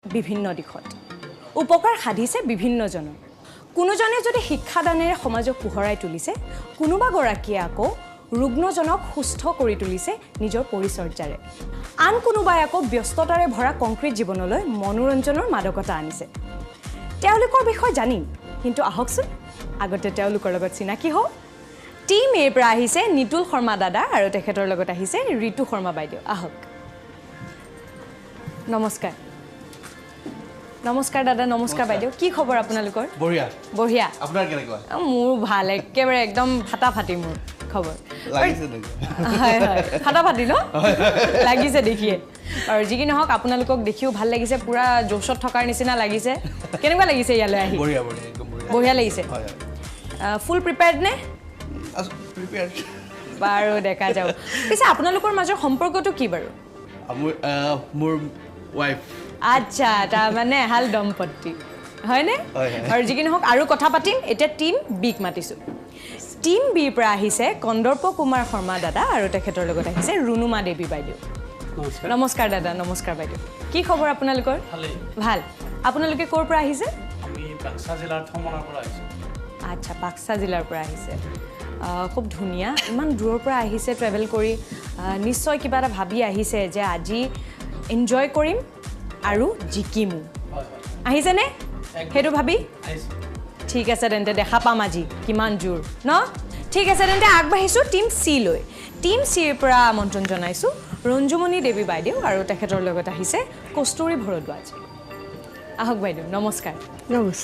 বিভিন্ন দিশত উপকাৰ সাধিছে বিভিন্নজনৰ। কোনোজনে যদি শিক্ষাদানেৰে সমাজক পোহৰাই তুলিছে, কোনোবা গৰাকীয়ে আকৌ ৰুগ্নজনক সুস্থ কৰি তুলিছে নিজৰ পৰিচৰ্যাৰে, আন কোনোবাই আকৌ ব্যস্ততাৰে ভৰা কংক্ৰিট জীৱনলৈ মনোৰঞ্জনৰ মাদকতা আনিছে। তেওঁলোকৰ বিষয়ে জানিম, কিন্তু আহকচোন আগতে তেওঁলোকৰ লগত চিনাকি হওঁ। টীম এৰ পৰা আহিছে নিতুল শৰ্মা দাদা আৰু তেখেতৰ লগত আহিছে ঋতু শৰ্মা বাইদেউ। আহক। নমস্কাৰ। নমস্কাৰ দাদা, নমস্কাৰ বাইদেউ। কি খবৰ আপোনালোকৰ? বঢ়িয়া। বঢ়িয়া। আপোনাৰ কেনেকুৱা? মোৰ ভাল, একেবাৰে একদম ফাটাফাটি মোৰ খবৰ। হয় হয়, ফাটাফাটি ন লাগিছে দেখিয়ে। আৰু যি কি নহওক, আপোনালোকক দেখিও ভাল লাগিছে, পূৰা জোচত থকাৰ নিচিনা লাগিছে। কেনেকুৱা লাগিছে ইয়ালৈ আহি? বঢ়িয়া বঢ়িয়া, একদম বঢ়িয়া। বঢ়িয়া লাগিছে। ফুল প্ৰিপেয়াৰ্ড নে? বাৰু, দেখা যাওক। পিছে আপোনালোকৰ মাজৰ সম্পৰ্কটো কি বাৰু? মোৰ ৱাইফ। আচ্ছা, তাৰমানে এহাল দম্পতি, হয়নে? আৰু যি কি নহওক, আৰু কথা পাতিম। এতিয়া টীম বিক মাতিছোঁ। টীম বিৰ পৰা আহিছে কন্দৰ্প কুমাৰ শৰ্মা দাদা আৰু তেখেতৰ লগত আহিছে ৰুণুমা দেৱী বাইদেউ। নমস্কাৰ দাদা, নমস্কাৰ বাইদেউ। কি খবৰ আপোনালোকৰ? ভাল। আপোনালোকে ক'ৰ পৰা আহিছে? আমি বাক্সা জিলাৰ থমনাৰ পৰা আহিছোঁ। আচ্ছা, বাক্সা জিলাৰ পৰা আহিছে। খুব ধুনীয়া। ইমান দূৰৰ পৰা আহিছে ট্ৰেভেল কৰি, নিশ্চয় কিবা এটা ভাবি আহিছে যে আজি এনজয় কৰিম আৰু জিকিমো। আহিছেনে সেইটো ভাবি? ঠিক আছে, তেন্তে দেখা পাম আজি কিমান জোৰ ন। ঠিক আছে, তেন্তে আগবাঢ়িছোঁ টীম চি লৈ। টীম চিৰ পৰা আমন্ত্ৰণ জনাইছোঁ ৰঞ্জুমণি দেৱী বাইদেউ আৰু তেখেতৰ লগত আহিছে কস্তুৰী ভৰদ্বাজ। আহক বাইদেউ। নমস্কাৰ। নমস্কাৰ।